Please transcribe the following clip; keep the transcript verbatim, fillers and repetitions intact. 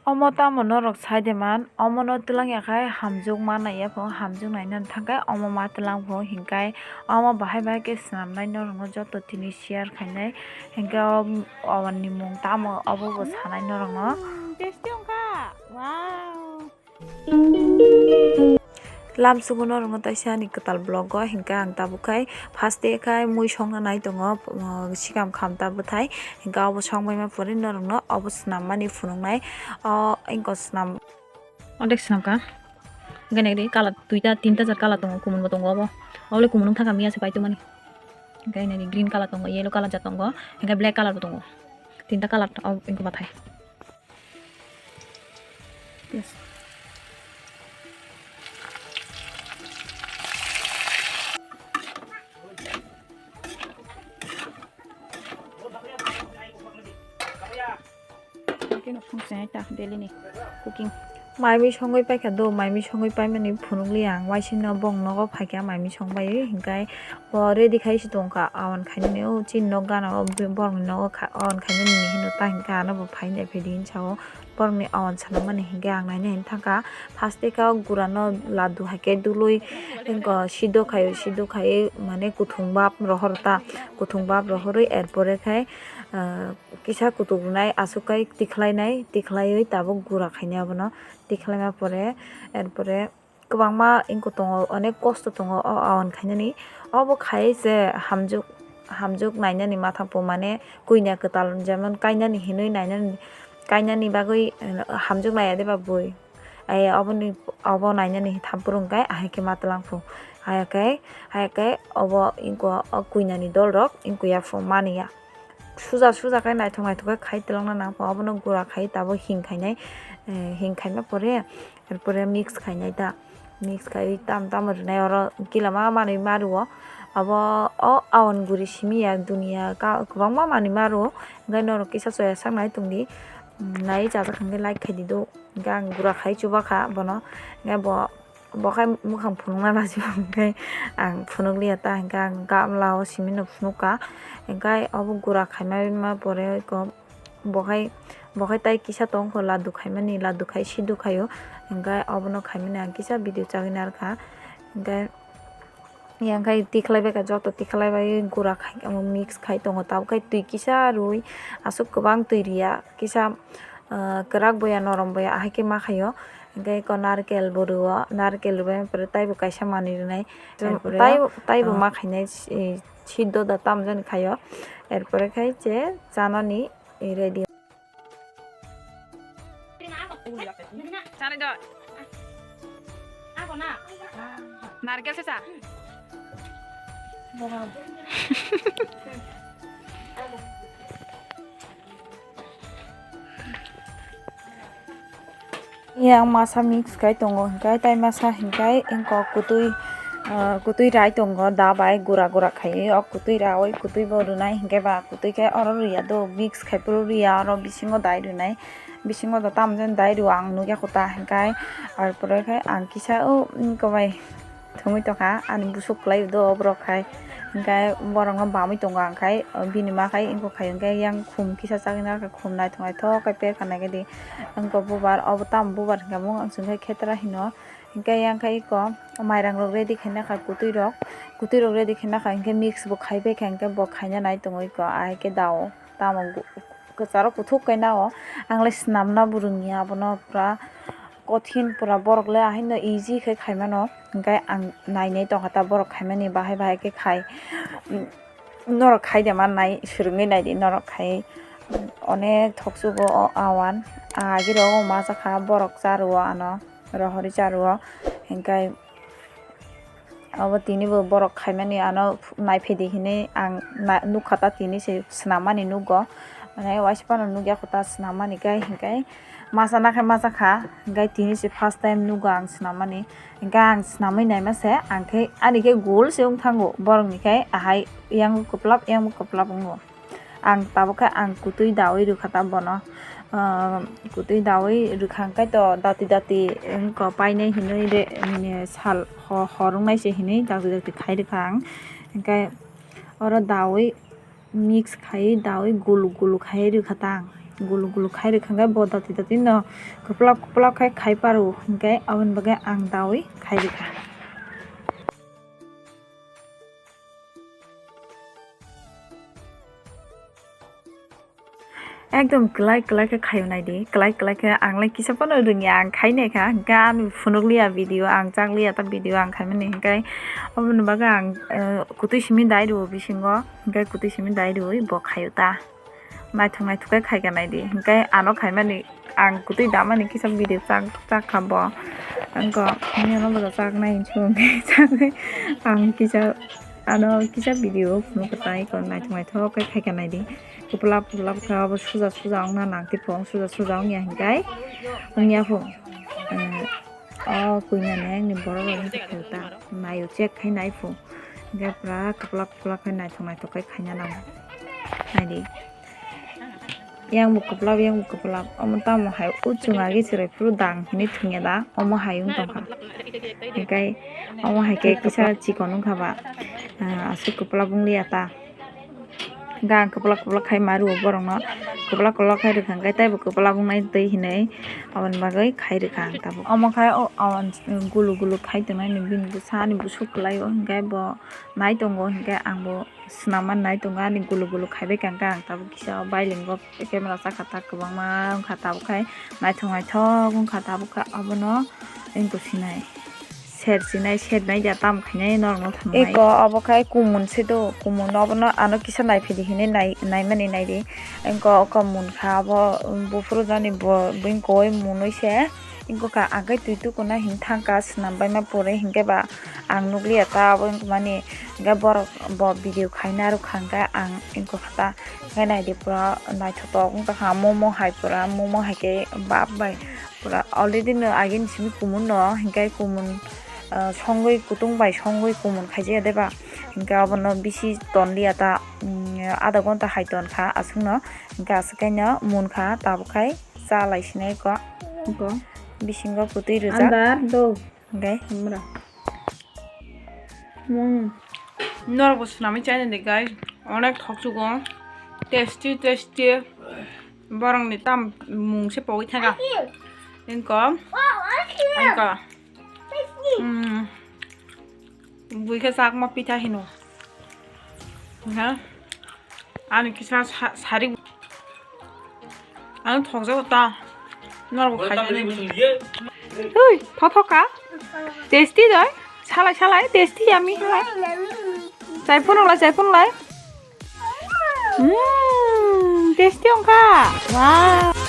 Omo tamo norok sai de man, omo no twlang ya khai hamjwk ma nai ya pho, hamjwk nai nani thang khe omo ma twlang pho, hinkhai omo bahai bahai khe swnam nai norok no joto tini share khai nai, hinkhe o, o ni mung tamo obo bo sanai norok no. Tasty wngkha. Wow. Lamsugo norokno taisa ani kwtal vlog o, hinkhe ang tabuk khai first day khai mui songna nai tongo, uh, sikam kham ta bwthai, hinkhe obo songbaima pore norokno obo swnam mani phunuknai, o engko swnam. Odek swnam ka, hinkhe nai di colour duita tinta jat colour tongo, kumun bo tongo obo, obo le kumun wng thaka miya se pai tongmani, hinkhe nai di green colour tongo, yellow colour jat tongo, hinkhe black colour bo tongo, tinta colour o engko bathai. Yes. Kino phung se ta daily ni cooking. Mai mui songwi paikha do, mai mui songwi paimani phunukli ang, waisino bong nogo phaikha mai mui songbai, hinkhe bo ready khai se tongkha, awan khainani o chini nok gana o borokni nogo kha, awan khainani hino ta hinkhe ano bo phainai phedi hinsa o. Borokni awan sanamani hinkhe ang naina hin thangkha. First tei khe o gurano ladu hai khe dului, wngkha sido khaio, sido khaiwi mane kuthung bab rohor ta, kuthung bab rohorwi, er pore khai, ah, kisa kutuk rwnai, aswk khai tikhlainai, tikhlaiwi tabuk gura khainai abono, tikhlaima pore, er pore, kwbangma wngkha tongo, onek kosto tongo o awan khainani. Obo khai se hamjwk, hamjwk nainani mathapo, mane kwina kwtal jemon kainani hinwi nainani, kainani bagwi, eh, hamjwk naiya de ba bui. Ai oboni, obo nainani thampuru hwnkhe ahai khe ma twlang phu. Haya khe, haya khe obo wngkha o kwinani dolrok wngkha ya phu maniya. Suja suja khe naithok naithok khe khai twlangna nang phu. Obono gura khai tabuk hing khainai, eh, hing khaima pore, er pore mix khainai ta. Mix khai tam tam rwnai oro kila ma manwi ma rwo. Abo o awan guri simi ya duniya ka kwbangma manwi ma rwo. Hwnkhe norok kisa soya sak nai tongdi. Nai chajak hwnkhe like khai di do. Hwnkhe ang gura khai chuba kha bono. Hwnkhe bo, bo khai mwkhang phunukna lachiba hwnkhe ang phunukliya ta, hwnkhe ang gamla o simi no phunukha. Hwnkhe obo gura khaima ma pore eko. Bo khai, bo khai tai kisa tongkho ladu khaimani, ladu khai sidu khaio, hwnkhe obono khaimani ang kisa video chagwi narwkha, hwnkhe yang khai tikhlai baikha, joto tikhlai bai gura khai omo mix khai tongo, tabuk khai twi kisa rwi, aswk kwbang twi rwya, kisa, ah, kwrak boya, norom boya, ahai khe ma khaio, hwnkhe eko narkel bo rwo, narkel rwbaimani pore taibo kaisa manwi rwnai, er pore taibo, taibo ah, ma khainai, si-, siddo da tamjani khaio, er pore khai je chanani. Ready. Chanai do. Narkel se cha. Yang masa mix khai tongo, hwnkhe tai masa hwnkhe wngkok kwtwi, ah, kwtwi rai tongo, da bai gura gura khaiwi o kwtwi rawi kwtwi bo rwnai, hwnkhe ba kwtwi khe oro rwya do, mix khai phuru rwya, oro bisingo dai rwnai, bisingo do tamo jani dai rwo ang nukya kho ta, hwnkhe ar pore khe ang kisa o wngkha bai. Thumui tongkha ani busuk kwlai do borok khai, hwnkhe borokno bamwi tongo ang khai, bini ma khai wngkha khai, hwnkhe yang khum kisa chagwi narwkha, khum naithok naithok khe perkha naikhe di. Wngkha bubar, obo tamo bubar hwnkhe mung ang chwngkhe khetra hino, hwnkhe yang khai eko mairang rok ready khaina kha, kwtwi rok, kwtwi rok ready khaina kha, hwnkhe mix bo khai bai kha, hwnkhe bo khaina nai tongo eko, ahai khe dao. Tamo kwcharo kuthuk khe nao, ang le swnamna bo rwngya, abono pura kothin, pura borok le ahaino easy khe khaimano, hwnkhe ang nai nai tongkha ta borok khaimani bahai bahai khe khai. Norok khai de man nai, swrwngwi nai di norok khai. Onek thoksugo o awan, agi rogo ma cha kha, borok cha rwo ano, rohorwi cha rwo, hwnkhe. Obo tini bo borok khaimani ano naiphedi hinwi ang na-, nukha ta tini se swnam mani nugo. Mane waisa phano nukya kho ta swnam mani khe hinkhe masa nakhe masa kha, hinkhe tini se first time nugo ang swnam mani. Hinkhe ang swnamwi naima se ang khe ani khe gol se wng thango borokni khe ahai yang kwplap yang kwplap wngo. Ang tabuk khe ang kwtwi dawi rwkha ta bono. Ah, kwtwi dawi rwkha hwnkhe to dati dati wngkha painai hinwi re, nini sal ho-, hor wngnai se hinwi dati dati khai rwkha ang. Hwnkhe oro dawi mix khai dawi gulu gulu khai rwkha ta ang. gulu gulu khai rwkha, hwnkhe bo dati dati no kwplap kwplap khai khai paro, hwnkhe aboni bagwi ang dawi khai rwkha. Ekdom kwlai kwlai khe khaio naidi, kwlai kwlai khe ang lai kisa phano rwngya, ang khainai kha, hwnkhe ani phunukliya video, ang chakliya ta video ang khaimani, hwnkhe aboni bagwi ang, eh, kwtwi simi dai rwo bisingo, hwnkhe kwtwi simi dai rwui bo khaio ta. Naithok naithok khe khaikha naidi, hwnkhe ano khaimani ang kwtwi damani kisa video chak, chak kha bo. Wngkha nini ano bo chaknai hinwi chagwi ang kisa ano kisa video phunukha tai, naithok naithok khe khaikha naidi. Kwplap kwplap khe abo suja suja wngna nang, tei phung suja suja wngya hwnkhe wngya phung. O kuinani ani borok rok wngkha ta, naio check khai nai phung. Hwnkhe pura kwplap kwplap khe naithok naithok khe khaina nango. Naidi. Yang bo kwplap, yang bo kwplap. Omo tamo hai o chwng agi chwrai phuru dang hinwi thwngya da. Omo hai wng tongkha. Hwnkhe omo hai khe kisa chikon wngkha ba. Ah, aswk kwplap wngliya ta. Hwnkhe ang kwplap kwplap khai ma rwo borokno. Kwplap kwplap khai rwkha hwnkhe teibo kwplap wngnai twi hinwi aboni bagwi khai rwkha ang tabuk. Omo khai o, o, gulu gulu khai tongnai ni bini bwsa ani bwswk kwlai o hwnkhe bo nai tongo hwnkhe ang bo. Swnamma nai tongo ani gulu gulu khaibai kha hwnkhe ang tabuk kisa o bailingo camera chakha ta kwbangma wngkha tabuk khai naithok naithok wngkha tabuk kha abono wngkha sinai ser sinai ser nai ya tamo khainai norokno thangnai. Eko obo khai kumun se do kumun obono ano kisa naiphidi hinwi nai naimani naidi wngkha o kumun kha abo buphuru jani bo buini koi munui se. Wngkha ang khe twi tukuna hinwi thangkha swnam baima pore hinkhe ba ang nukliya ta abo wngkha mani hinkhe borok bo video khaina rwkha hinkhe ang wngkha ta hinkhe naidi pura naithotok wngkha momo hai pura momo hai khe bap bai pura already no agini simi kumun no hinkhe kumun songwi kutung bai songwi kumun khaijaya de ba hinkhe abono bisi tonliya ta adha ghonta hai tonkha aswkno hinkhe aswk khe no munkha tabuk khai. Cha lai sinai ko. Ko. Bisingo kwtwi rijak. Andar do. Hwnkhe? Hamra. Mung. Norok bo swnamwi chaina di guys. Onek thoksugo. Tasty, tasty. Borokni tam mung se pogwi thangkha. Engko. Engko. Mm. Buikhe chakma pitha hino. Ha? Ani kisa sa-, sari. Ang thokjago ta. Norok khai. Ui, thothoka. Tasty doi. Salai, salai, tasty, yummy, salai. Chai phunuk lai, chai phunuk lai. Hmm, tasty ongkha. Wow.